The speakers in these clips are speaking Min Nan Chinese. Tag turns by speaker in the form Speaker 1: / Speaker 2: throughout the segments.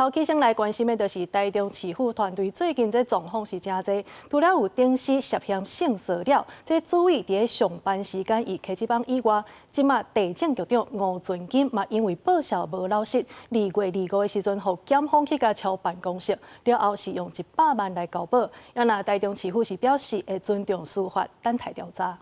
Speaker 1: 頭起先來關心的就是臺中市府團隊最近這狀況是誠濟，除了有頂司涉嫌性騷擾，這主委佇咧上班時間伊客職網以外，這馬地政局長吳存金嘛因為報數無老實，2月25的時陣，予檢方去共抄辦公室，了後是用100萬來交保。啊若臺中市府是表示會尊重司法，等待調查。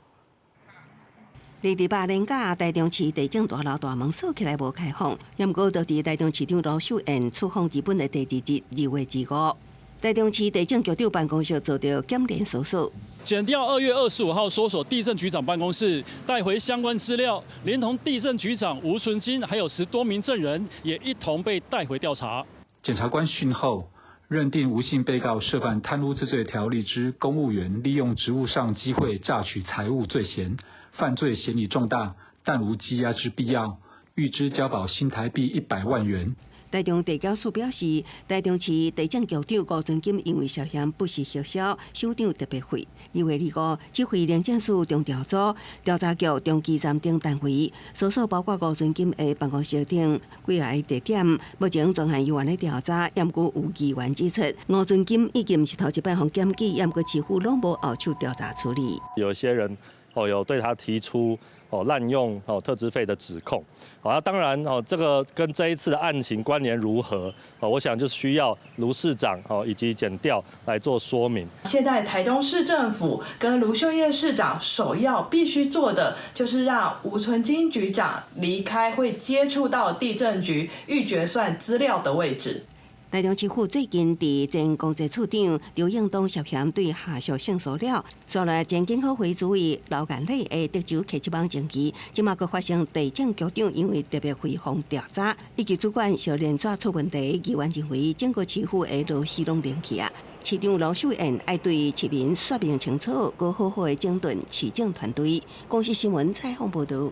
Speaker 2: 28連假，臺中市地政大樓大門鎖起來無開放，毋過就佇臺中市長盧秀燕出訪日本的第二日，2月25，臺中市地政局長辦公室遭到檢聯搜索。
Speaker 3: 檢調2月25號搜索地政局長辦公室，帶回相關資料，連同地政局長吳存金，還有10多名證人，也一同被帶回調查。
Speaker 4: 檢察官訊後認定吳姓被告涉犯貪污治罪條例之公務員利用職務上機會詐取財物罪嫌。犯罪嫌疑重大，但無羈押之必要，諭知交保新台幣100萬元。
Speaker 2: 臺中地檢署表示，臺中市地政局長吳存金因為涉嫌不實核銷首長特別費，2月25，指揮廉政署中調組、調查局中基站等單位，搜索包括吳存金的辦公室等幾个地點。目前專案人員咧調查，毋過有議員指出，吳存金已經毋是頭一擺予檢舉，毋過市府攏無後手調查處理。
Speaker 5: 有些人哦，有對他提出哦濫用哦特支費的指控，好，那當然哦，這個跟這一次的案情關聯如何？哦，我想就需要盧市長哦以及檢調來做說明。
Speaker 6: 現在台中市政府跟盧秀燕市長首要必須做的，就是讓吳存金局長離開會接觸到地政局預決算資料的位置。
Speaker 2: 臺中市府最近佇前公設處長劉應東涉嫌對下屬性騷擾，紲來前檢考會主委劉元禮的德州客職網爭議，這馬閣發生地政局長因為特別費予調查，以及主管小連續出問題，議員認為整個市府的螺絲攏連去啊。市長盧秀燕愛對市民說明清楚，閣好好的整頓市政團隊。公視新聞採訪報導。